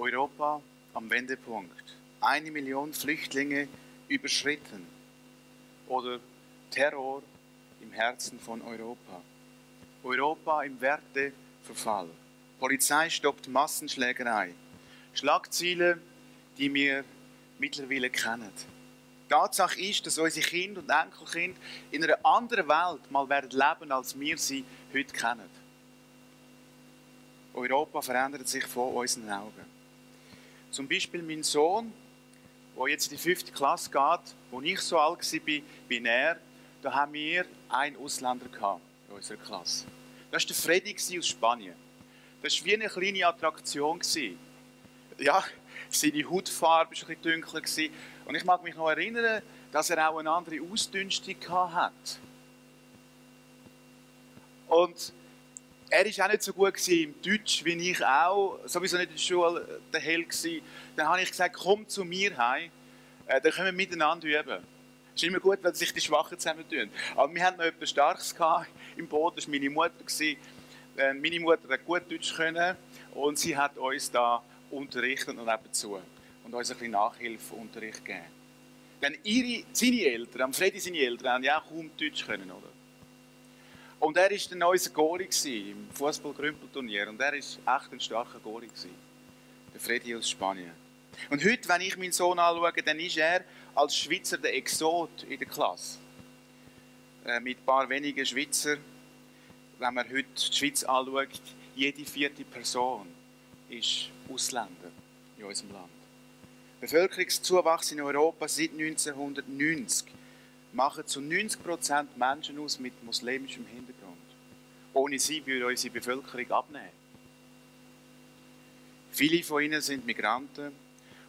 Europa am Wendepunkt. 1 Million Flüchtlinge überschritten. Oder Terror im Herzen von Europa. Europa im Werteverfall. Polizei stoppt Massenschlägerei. Schlagzeilen, die wir mittlerweile kennen. Tatsache ist, dass unsere Kinder und Enkelkinder in einer anderen Welt mal werden leben, als wir sie heute kennen. Europa verändert sich vor unseren Augen. Zum Beispiel mein Sohn, der jetzt in die 5. Klasse geht, als ich so alt war, bin er, da haben wir einen Ausländer in unserer Klasse. Das war der Freddy aus Spanien. Das war wie eine kleine Attraktion. Ja, seine Hautfarbe war ein bisschen dunkler. Und ich mag mich noch erinnern, dass er auch eine andere Ausdünstung hatte. Und er war auch nicht so gut im Deutsch wie ich auch. Sowieso nicht in der Schule der Held gewesen. Dann habe ich gesagt, komm zu mir heim, dann können wir miteinander üben. Es ist immer gut, wenn sich die Schwachen zusammentun. Aber wir hatten noch etwas Starkes im Boot, das war meine Mutter. Meine Mutter hat gut Deutsch können und sie hat uns da unterrichtet und nebenzu. Und uns ein bisschen Nachhilfeunterricht gegeben. Denn seine Eltern, Freddy seine Eltern, haben ja auch kaum Deutsch können, oder? Und er war dann unser Goalie im Fußball-Grümpelturnier. Und er war echt ein starker Goalie. Der Freddy aus Spanien. Und heute, wenn ich meinen Sohn anschaue, dann ist er als Schweizer der Exot in der Klasse. Mit ein paar wenigen Schweizer, wenn man heute die Schweiz anschaut, jede 4. Person ist Ausländer in unserem Land. Der Bevölkerungszuwachs in Europa seit 1990 machen zu 90% Menschen aus mit muslimischem Hintergrund. Ohne sie würde unsere Bevölkerung abnehmen. Viele von ihnen sind Migranten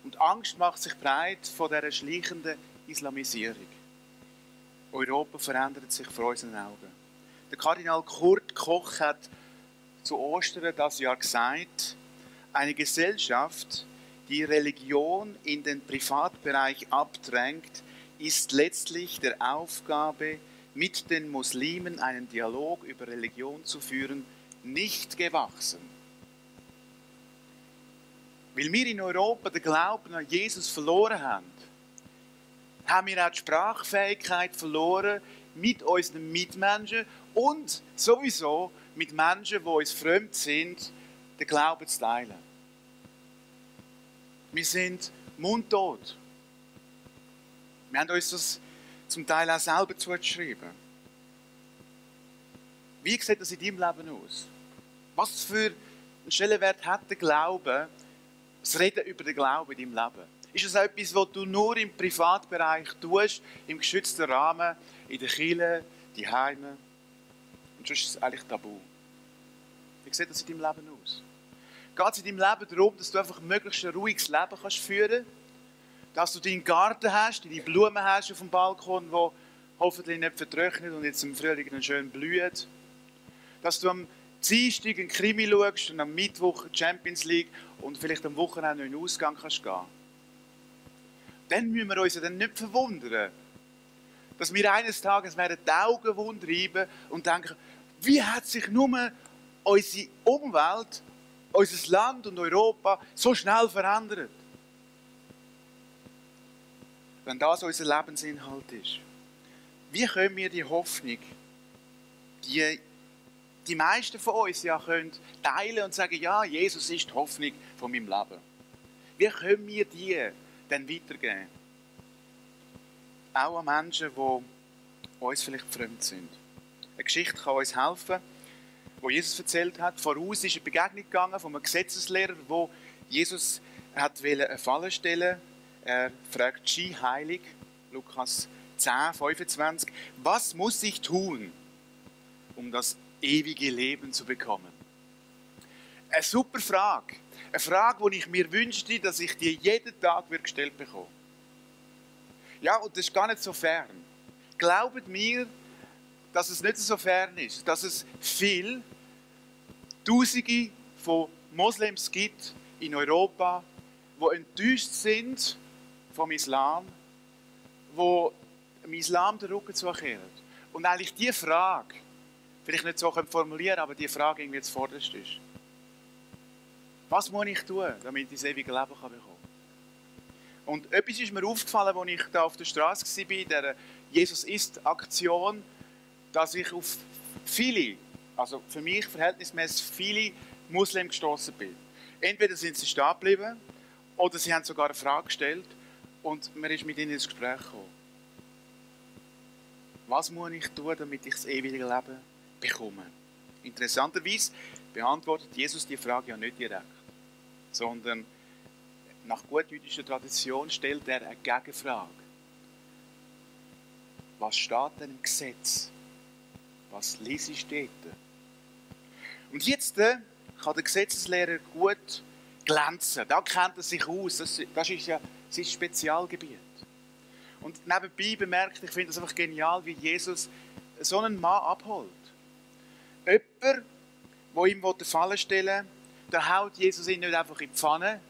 und Angst macht sich breit vor dieser schleichenden Islamisierung. Europa verändert sich vor unseren Augen. Der Kardinal Kurt Koch hat zu Ostern das Jahr gesagt, eine Gesellschaft, die Religion in den Privatbereich abdrängt, ist letztlich der Aufgabe, mit den Muslimen einen Dialog über Religion zu führen, nicht gewachsen. Weil wir in Europa den Glauben an Jesus verloren haben, haben wir auch die Sprachfähigkeit verloren, mit unseren Mitmenschen und sowieso mit Menschen, die uns fremd sind, den Glauben zu teilen. Wir sind mundtot. Wir haben uns das zum Teil auch selber zugeschrieben. Wie sieht das in deinem Leben aus? Was für einen Stellenwert hat der Glaube, das Reden über den Glauben in deinem Leben? Ist es etwas, was du nur im Privatbereich tust, im geschützten Rahmen, in der Kirche, die Heime? Und sonst ist es eigentlich tabu. Wie sieht das in deinem Leben aus? Geht es in deinem Leben darum, dass du einfach möglichst ein ruhiges Leben kannst führen kannst? Dass du deinen Garten hast, deine Blumen hast auf dem Balkon, die hoffentlich nicht vertrocknet und jetzt im Frühling dann schön blühen? Dass du am Dienstag einen Krimi schaust und am Mittwoch die Champions League und vielleicht am Wochenende noch in den Ausgang kannst gehen? Dann müssen wir uns ja dann nicht verwundern, dass wir eines Tages werden die Augen wund reiben und denken, wie hat sich nur unsere Umwelt, unser Land und Europa so schnell verändert? Wenn das unser Lebensinhalt ist. Wie können wir die Hoffnung, die meisten von uns ja können teilen und sagen, ja, Jesus ist die Hoffnung von meinem Leben. Wie können wir die dann weitergeben? Auch an Menschen, die uns vielleicht fremd sind. Eine Geschichte kann uns helfen, die Jesus erzählt hat. Voraus ist eine Begegnung gegangen von einem Gesetzeslehrer, wo Jesus eine Falle stellen wollte. Er fragt Skiheilig, Lukas 10, 25, was muss ich tun, um das ewige Leben zu bekommen? Eine super Frage. Eine Frage, die ich mir wünschte, dass ich die jeden Tag gestellt bekomme. Ja, und das ist gar nicht so fern. Glaubt mir, dass es nicht so fern ist, dass es viele Tausende von Moslems gibt in Europa, die enttäuscht sind vom Islam, die dem Islam den Rücken zukehren. Und eigentlich diese Frage, vielleicht nicht so formulieren, aber diese Frage irgendwie zuvorderst ist. Was muss ich tun, damit ich das ewige Leben bekommen kann? Und etwas ist mir aufgefallen, als ich da auf der Straße war, in dieser Jesus ist Aktion, dass ich auf viele, also für mich verhältnismäßig viele Muslimen gestoßen bin. Entweder sind sie stehen geblieben oder sie haben sogar eine Frage gestellt und man ist mit ihnen ins Gespräch gekommen. Was muss ich tun, damit ich das ewige Leben bekomme? Interessanterweise beantwortet Jesus die Frage ja nicht direkt, sondern nach gutjüdischer Tradition stellt er eine Gegenfrage. Was steht denn im Gesetz? Was liest dort? Und jetzt kann der Gesetzeslehrer gut glänzen. Da kennt er sich aus. Das ist ja sein Spezialgebiet. Und nebenbei bemerkt, ich finde es einfach genial, wie Jesus so einen Mann abholt. Jemand, der ihm eine Falle stellen will, da haut Jesus ihn nicht einfach in die Pfanne,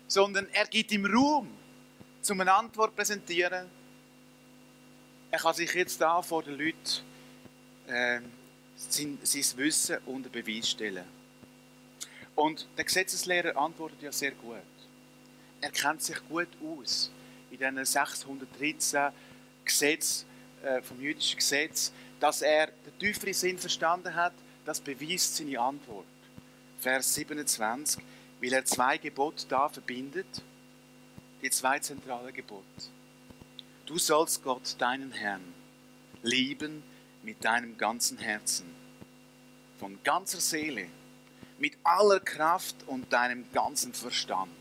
sondern er gibt ihm Raum, um eine Antwort zu präsentieren. Er kann sich jetzt da vor den Leuten sein Wissen unter Beweis stellen. Und der Gesetzeslehrer antwortet ja sehr gut. Er kennt sich gut aus in diesen 613 Gesetzen vom jüdischen Gesetz, dass er den tieferen Sinn verstanden hat, das beweist seine Antwort. Vers 27, weil er zwei Gebote da verbindet, die zwei zentralen Gebote. Du sollst Gott, deinen Herrn, lieben mit deinem ganzen Herzen, von ganzer Seele, mit aller Kraft und deinem ganzen Verstand.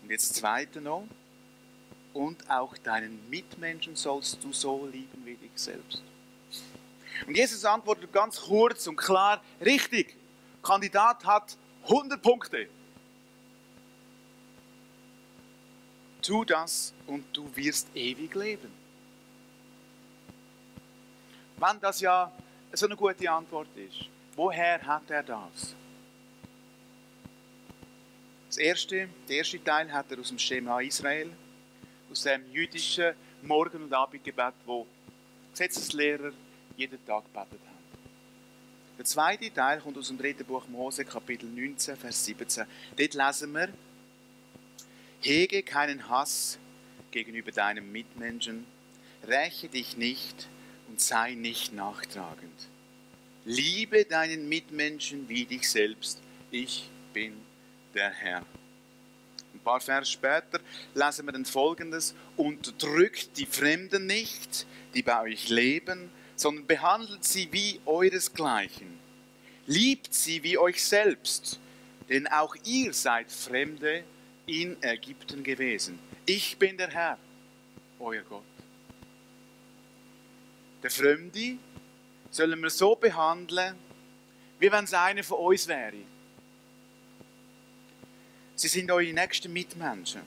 Und jetzt zweite noch, und auch deinen Mitmenschen sollst du so lieben wie dich selbst. Und Jesus antwortet ganz kurz und klar, richtig, der Kandidat hat 100 Punkte. Tu das und du wirst ewig leben. Wenn das ja so eine gute Antwort ist, woher hat er das? Der erste Teil hat er aus dem Schema Israel, aus dem jüdischen Morgen- und Abendgebet, wo Gesetzeslehrer jeden Tag gebetet haben. Der zweite Teil kommt aus dem 3. Buch Mose, Kapitel 19, Vers 17. Dort lesen wir: Hege keinen Hass gegenüber deinem Mitmenschen, räche dich nicht und sei nicht nachtragend. Liebe deinen Mitmenschen wie dich selbst. Ich bin der Herr. Ein paar Vers später lesen wir dann Folgendes: Unterdrückt die Fremden nicht, die bei euch leben, sondern behandelt sie wie euresgleichen. Liebt sie wie euch selbst, denn auch ihr seid Fremde in Ägypten gewesen. Ich bin der Herr, euer Gott. Der Fremde sollen wir so behandeln, wie wenn es einer von uns wäre. Sie sind eure nächsten Mitmenschen.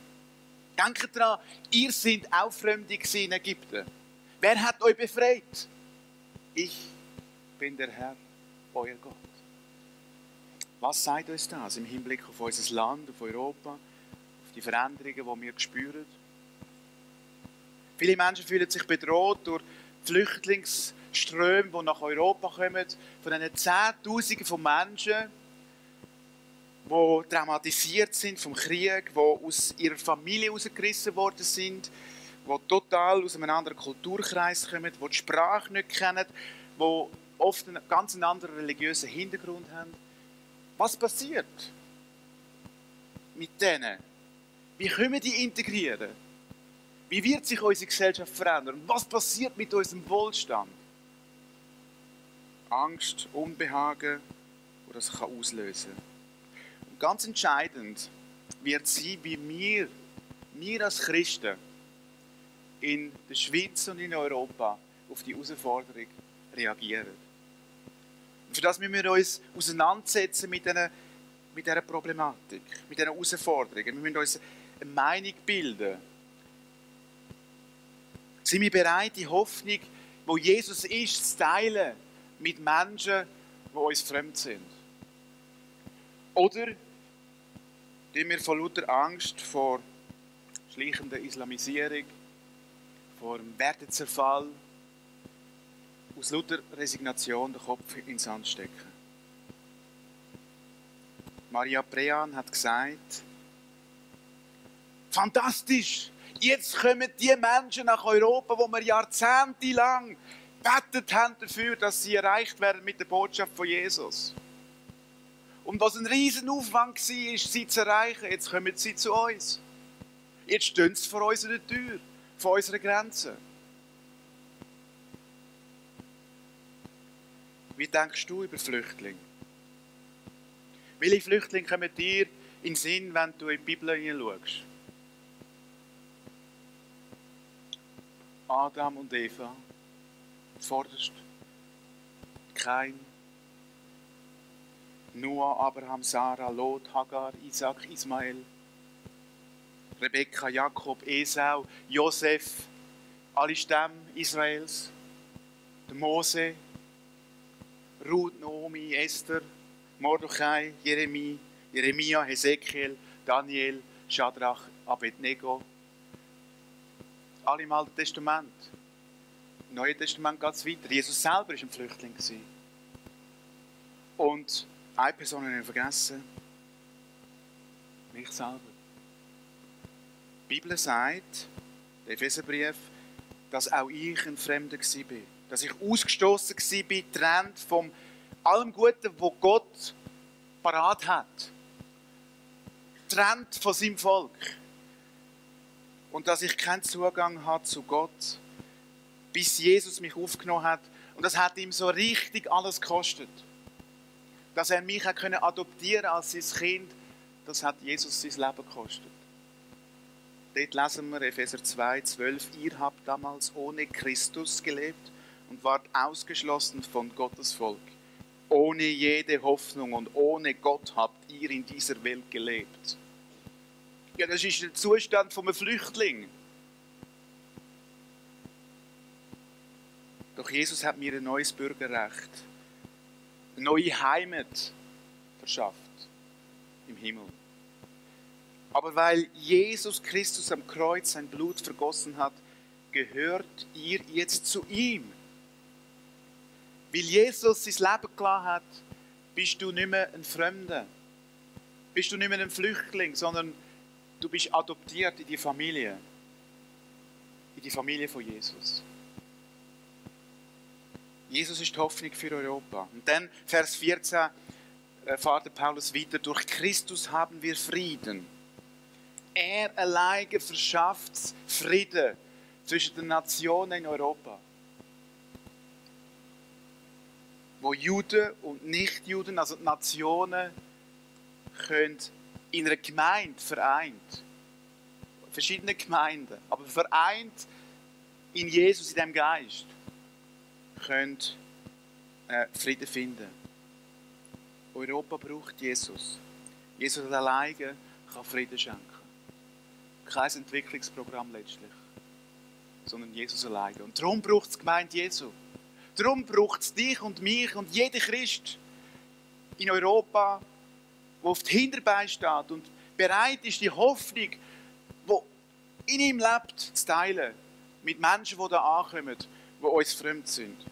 Denkt daran, ihr seid auch Fremde in Ägypten. Wer hat euch befreit? Ich bin der Herr, euer Gott. Was sagt uns das im Hinblick auf unser Land, auf Europa, auf die Veränderungen, die wir spüren? Viele Menschen fühlen sich bedroht durch Flüchtlingsströme, die nach Europa kommen, von diesen Zehntausenden von Menschen, die traumatisiert sind vom Krieg, die aus ihrer Familie herausgerissen worden sind, die total aus einem anderen Kulturkreis kommen, die Sprache nicht kennen, die oft einen ganz anderen religiösen Hintergrund haben. Was passiert mit denen? Wie können wir die integrieren? Wie wird sich unsere Gesellschaft verändern? Und was passiert mit unserem Wohlstand? Angst, Unbehagen, das das auslösen kann. Und ganz entscheidend wird sein, wie wir als Christen in der Schweiz und in Europa auf die Herausforderung reagieren. Und für das müssen wir uns auseinandersetzen mit dieser Problematik, mit diesen Herausforderungen. Wir müssen uns eine Meinung bilden. Sind wir bereit, die Hoffnung, wo Jesus ist, zu teilen mit Menschen, die uns fremd sind? Oder tun wir vor lauter Angst vor schleichender Islamisierung, vor dem Wertezerfall, aus lauter Resignation den Kopf in den Sand stecken? Maria Prean hat gesagt, fantastisch, jetzt kommen die Menschen nach Europa, wo wir jahrzehntelang gebetet haben dafür, dass sie erreicht werden mit der Botschaft von Jesus. Und was ein riesen Aufwand war, sie zu erreichen, jetzt kommen sie zu uns. Jetzt stehen sie vor unserer Tür, vor unserer Grenze. Wie denkst du über Flüchtlinge? Welche Flüchtlinge kommen dir in den Sinn, wenn du in die Bibel hineinschaust? Adam und Eva, zuvorderst. Kain, Noah, Abraham, Sarah, Lot, Hagar, Isaac, Ismael, Rebekka, Jakob, Esau, Josef, alle Stämme Israels, der Mose, Ruth, Naomi, Esther, Mordechai, Jeremia, Hesekiel, Daniel, Schadrach, Abednego. Alle im Alten Testament. Im Neuen Testament geht es weiter. Jesus selber war ein Flüchtling. Und eine Person habe ich vergessen. Mich selber. Die Bibel sagt, der Epheserbrief, dass auch ich ein Fremder war. Dass ich ausgestoßen war, getrennt von allem Guten, was Gott parat hat. Getrennt von seinem Volk. Und dass ich keinen Zugang habe zu Gott, bis Jesus mich aufgenommen hat. Und das hat ihm so richtig alles gekostet. Dass er mich adoptieren konnte als sein Kind, das hat Jesus sein Leben gekostet. Dort lesen wir Epheser 2, 12. Ihr habt damals ohne Christus gelebt und wart ausgeschlossen von Gottes Volk. Ohne jede Hoffnung und ohne Gott habt ihr in dieser Welt gelebt. Ja, das ist der Zustand von einem Flüchtling. Doch Jesus hat mir ein neues Bürgerrecht, eine neue Heimat verschafft im Himmel. Aber weil Jesus Christus am Kreuz sein Blut vergossen hat, gehört ihr jetzt zu ihm. Weil Jesus sein Leben gelassen hat, bist du nicht mehr ein Fremder. Bist du nicht mehr ein Flüchtling, sondern du bist adoptiert in die Familie. In die Familie von Jesus. Jesus ist die Hoffnung für Europa. Und dann, Vers 14, fährt Paulus weiter. Durch Christus haben wir Frieden. Er alleine verschafft Frieden zwischen den Nationen in Europa. Wo Juden und Nichtjuden, also die Nationen, können in einer Gemeinde vereint, verschiedene Gemeinden, aber vereint in Jesus, in diesem Geist, können Frieden finden. Europa braucht Jesus. Jesus alleine kann Frieden schenken. Kein Entwicklungsprogramm letztlich, sondern Jesus alleine. Und darum braucht es die Gemeinde Jesu. Darum braucht es dich und mich und jeden Christ in Europa, der auf die Hinterbeine steht und bereit ist, die Hoffnung, die in ihm lebt, zu teilen. Mit Menschen, die hier ankommen, die uns fremd sind.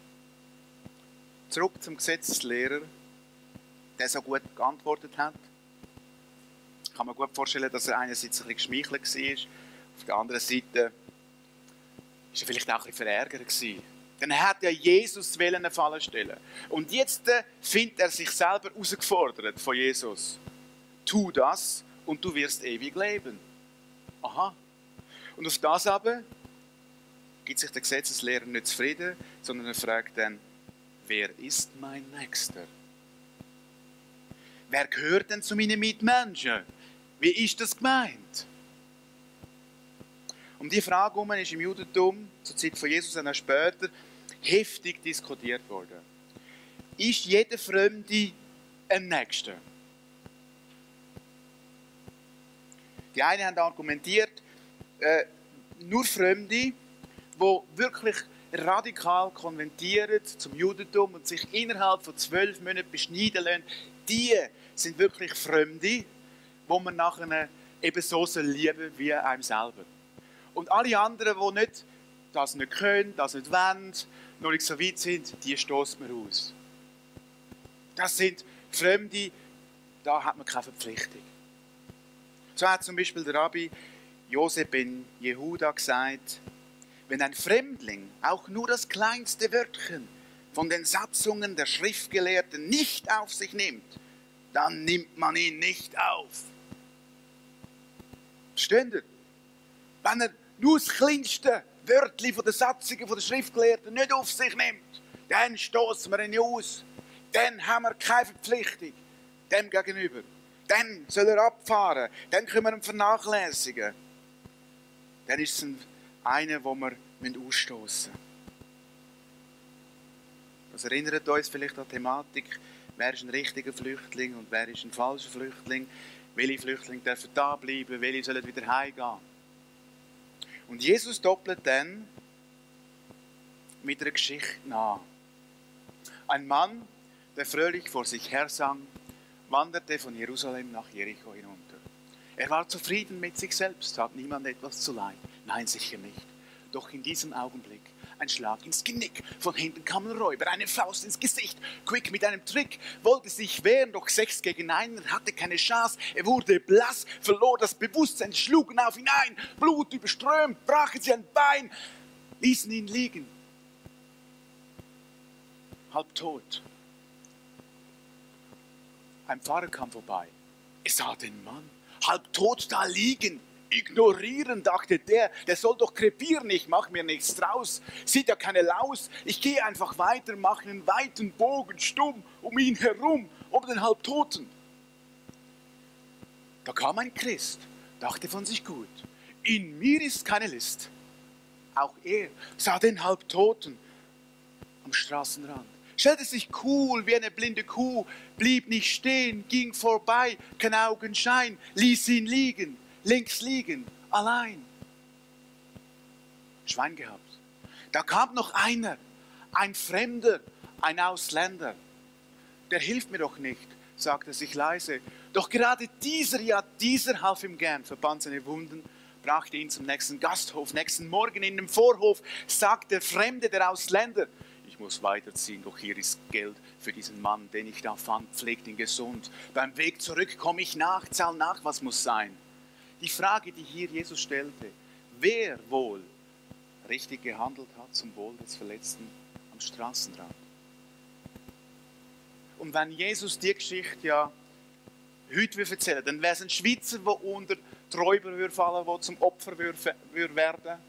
Zurück zum Gesetzeslehrer, der so gut geantwortet hat. Ich kann mir gut vorstellen, dass er einerseits ein bisschen geschmeichelt war, auf der anderen Seite war er vielleicht auch ein bisschen verärgert. Denn er hat ja Jesus eine Falle stellen. Und jetzt findet er sich selber herausgefordert von Jesus. Tu das und du wirst ewig leben. Aha. Und auf das aber gibt sich der Gesetzeslehrer nicht zufrieden, sondern er fragt dann, wer ist mein Nächster? Wer gehört denn zu meinen Mitmenschen? Wie ist das gemeint? Um diese Frage herum ist im Judentum, zur Zeit von Jesus und auch später, heftig diskutiert worden. Ist jeder Fremde ein Nächster? Die einen haben argumentiert, nur Fremde, die wirklich radikal konvertieren zum Judentum und sich innerhalb von 12 Monaten beschneiden lassen, die sind wirklich Fremde, die man nachher eben so lieben wie einem selber. Und alle anderen, die das nicht können, das nicht wollen, noch nicht so weit sind, die stoßen wir aus. Das sind Fremde, da hat man keine Verpflichtung. So hat zum Beispiel der Rabbi Josef ben Jehuda gesagt, wenn ein Fremdling auch nur das kleinste Wörtchen von den Satzungen der Schriftgelehrten nicht auf sich nimmt, dann nimmt man ihn nicht auf. Versteht ihr? Wenn er nur das kleinste Wörtchen von den Satzungen der Schriftgelehrten nicht auf sich nimmt, dann stoßen wir ihn aus. Dann haben wir keine Verpflichtung dem gegenüber. Dann soll er abfahren. Dann können wir ihn vernachlässigen. Dann ist es einer, den wir ausstoßen müssen. Das erinnert uns vielleicht an die Thematik, wer ist ein richtiger Flüchtling und wer ist ein falscher Flüchtling. Welche Flüchtlinge dürfen da bleiben, welche sollen wieder heimgehen. Und Jesus doppelt dann mit einer Geschichte nach. Ein Mann, der fröhlich vor sich her sang, wanderte von Jerusalem nach Jericho hinunter. Er war zufrieden mit sich selbst, tat niemand etwas zuleid. Nein, sicher nicht. Doch in diesem Augenblick ein Schlag ins Genick. Von hinten kam ein Räuber, eine Faust ins Gesicht. Quick mit einem Trick wollte sich wehren, doch 6 gegen 1, er hatte keine Chance. Er wurde blass, verlor das Bewusstsein, schlugen auf ihn ein. Blut überströmt, brachen sie ein Bein, ließen ihn liegen. Halb tot. Ein Pfarrer kam vorbei. Er sah den Mann halb tot da liegen. Ignorieren, dachte der soll doch krepieren, ich mache mir nichts draus. Sieht ja keine Laus. Ich gehe einfach weiter, mache einen weiten Bogen stumm um ihn herum, um den Halbtoten. Da kam ein Christ, dachte von sich gut. In mir ist keine List. Auch er sah den Halbtoten am Straßenrand. Stellte sich cool wie eine blinde Kuh, blieb nicht stehen, ging vorbei, kein Augenschein, ließ ihn liegen, links liegen, allein. Schwein gehabt. Da kam noch einer, ein Fremder, ein Ausländer. Der hilft mir doch nicht, sagte sich leise. Doch gerade dieser half ihm gern, verband seine Wunden, brachte ihn zum nächsten Gasthof. Nächsten Morgen in dem Vorhof sagte der Fremde, der Ausländer, ich muss weiterziehen, doch hier ist Geld für diesen Mann, den ich da fand, pflegt ihn gesund. Beim Weg zurück komme ich nach, zahl nach, was muss sein. Die Frage, die hier Jesus stellte, wer wohl richtig gehandelt hat zum Wohl des Verletzten am Straßenrand. Und wenn Jesus die Geschichte ja heute erzählen, dann wäre es ein Schweizer, der unter die Räuber fallen würde, der zum Opfer würde werden.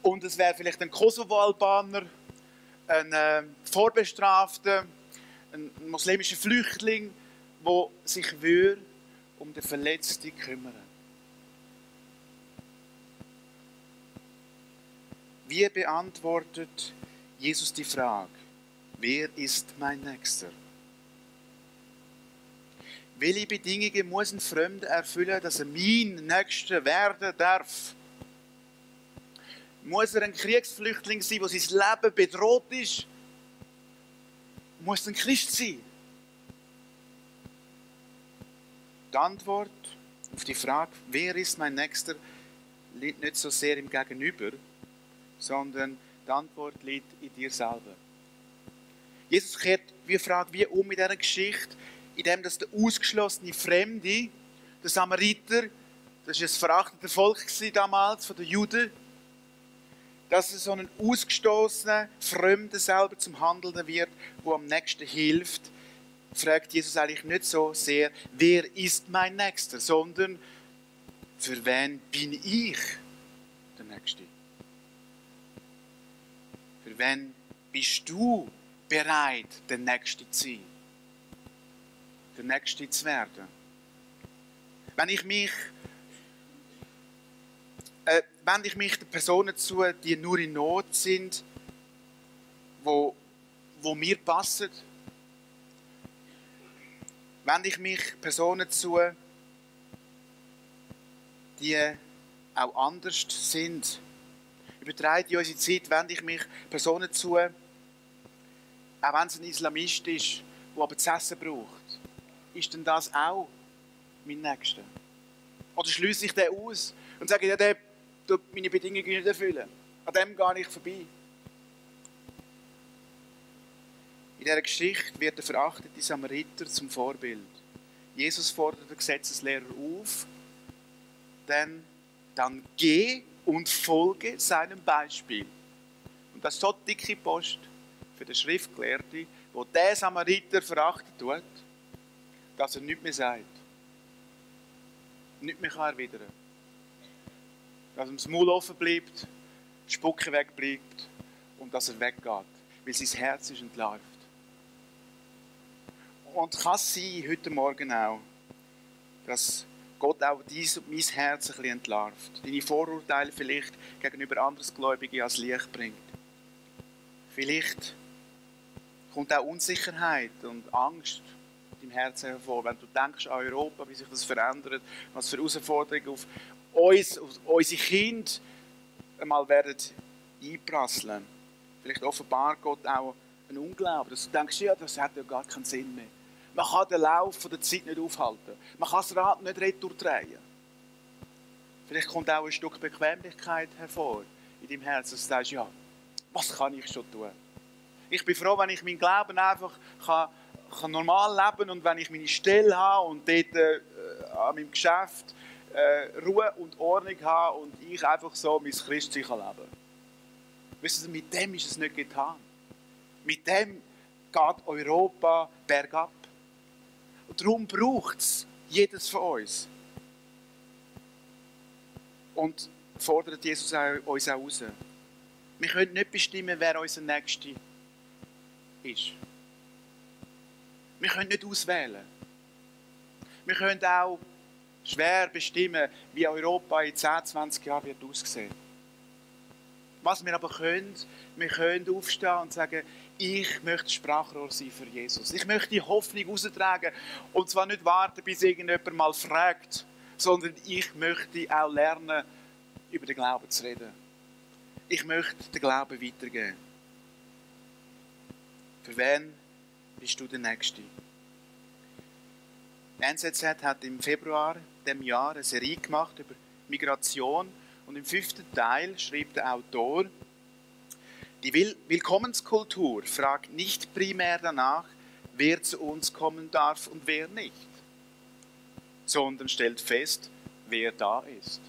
Und es wäre vielleicht ein Kosovo-Albaner, ein Vorbestrafter, ein muslimischer Flüchtling, der sich um den Verletzten kümmern. Wie beantwortet Jesus die Frage, wer ist mein Nächster? Welche Bedingungen muss ein Fremder erfüllen, dass er mein Nächster werden darf? Muss er ein Kriegsflüchtling sein, der sein Leben bedroht ist? Muss er ein Christ sein? Die Antwort auf die Frage, wer ist mein Nächster, liegt nicht so sehr im Gegenüber, sondern die Antwort liegt in dir selber. Jesus kehrt die Frage wie um in dieser Geschichte, indem dass der ausgeschlossene Fremde, der Samariter, das war ein verachtetes Volk damals von den Juden, dass er so einen ausgestoßenen Fremden selber zum Handelnden wird, der am nächsten hilft, fragt Jesus eigentlich nicht so sehr, wer ist mein Nächster, sondern für wen bin ich der Nächste? Für wen bist du bereit, der Nächste zu sein? Der Nächste zu werden? Wende ich mich den Personen zu, die nur in Not sind, wo mir passen? Wende ich mich Personen zu, die auch anders sind? Übertreibe in unsere Zeit, wende ich mich Personen zu, auch wenn es ein Islamist ist, der aber zu essen braucht. Ist denn das auch mein Nächster? Oder schließe ich den aus und sage, ja, der tut meine Bedingungen nicht erfüllen. An dem gehe ich vorbei. In dieser Geschichte wird der verachtete Samariter zum Vorbild. Jesus fordert den Gesetzeslehrer auf, dann geh und folge seinem Beispiel. Und das ist so dicke Post für den Schriftgelehrten, wo der Samariter verachtet tut, dass er nichts mehr sagt. Nichts mehr erwidern kann. Dass ihm das Maul offen bleibt, die Spucke wegbleibt und dass er weggeht, weil sein Herz ist entlarvt. Und kann es sein, heute Morgen auch, dass Gott auch dein und mein Herz ein bisschen entlarvt. Deine Vorurteile vielleicht gegenüber Andersgläubigen ans Licht bringt. Vielleicht kommt auch Unsicherheit und Angst in deinem Herzen hervor, wenn du denkst an Europa, wie sich das verändert, was für Herausforderungen auf uns, auf unsere Kinder einmal werden einprasseln. Vielleicht offenbart Gott auch einen Unglauben, dass du denkst, ja, das hat ja gar keinen Sinn mehr. Man kann den Lauf der Zeit nicht aufhalten. Man kann das Rad nicht retour drehen. Vielleicht kommt auch ein Stück Bequemlichkeit hervor in deinem Herzen, dass du sagst, ja, was kann ich schon tun? Ich bin froh, wenn ich meinen Glauben einfach kann normal leben und wenn ich meine Stelle habe und dort an meinem Geschäft Ruhe und Ordnung habe und ich einfach so mein Christsein leben kann. Wisst ihr, mit dem ist es nicht getan. Mit dem geht Europa bergab. Und darum braucht es jedes von uns. Und fordert Jesus uns auch raus. Wir können nicht bestimmen, wer unser Nächster ist. Wir können nicht auswählen. Wir können auch schwer bestimmen, wie Europa in 10, 20 Jahren wird aussehen. Was wir aber können, wir können aufstehen und sagen, ich möchte Sprachrohr sein für Jesus. Ich möchte die Hoffnung austragen. Und zwar nicht warten, bis irgendjemand mal fragt, sondern ich möchte auch lernen, über den Glauben zu reden. Ich möchte den Glauben weitergeben. Für wen bist du der Nächste? Die NZZ hat im Februar dieses Jahr eine Serie gemacht über Migration. Und im 5. Teil schreibt der Autor, die Willkommenskultur fragt nicht primär danach, wer zu uns kommen darf und wer nicht, sondern stellt fest, wer da ist.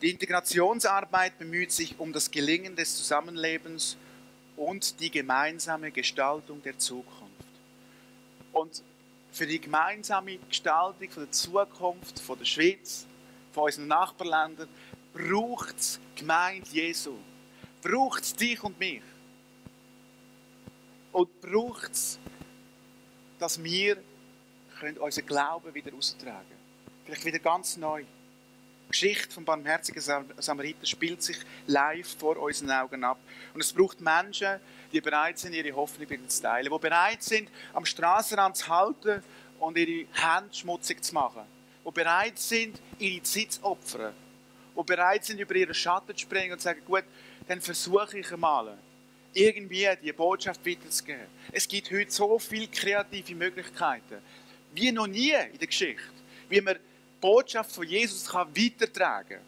Die Integrationsarbeit bemüht sich um das Gelingen des Zusammenlebens und die gemeinsame Gestaltung der Zukunft. Und für die gemeinsame Gestaltung von der Zukunft von der Schweiz, von unseren Nachbarländern, braucht es die Gemeinde Jesu. Braucht es dich und mich. Und braucht es, dass wir unseren Glauben wieder austragen können. Vielleicht wieder ganz neu. Die Geschichte vom barmherzigen Samariter spielt sich live vor unseren Augen ab. Und es braucht Menschen, die bereit sind, ihre Hoffnung wieder zu teilen. Die bereit sind, am Strassenrand zu halten und ihre Hände schmutzig zu machen. Die bereit sind, ihre Zeit zu opfern. Die bereit sind, über ihren Schatten zu springen und zu sagen, gut, dann versuche ich einmal, irgendwie die Botschaft weiterzugeben. Es gibt heute so viele kreative Möglichkeiten, wie noch nie in der Geschichte, wie man die Botschaft von Jesus weitertragen kann.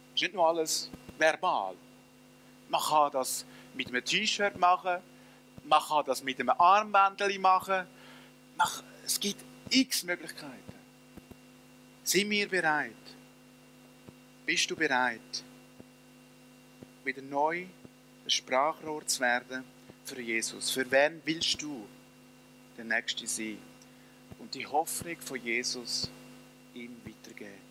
Es ist nicht nur alles verbal. Man kann das mit einem T-Shirt machen, man kann das mit einem Armbändchen machen. Es gibt x Möglichkeiten. Sind wir bereit? Bist du bereit, wieder neu ein Sprachrohr zu werden für Jesus? Für wen willst du der Nächste sein? Und die Hoffnung von Jesus ihm weitergeben?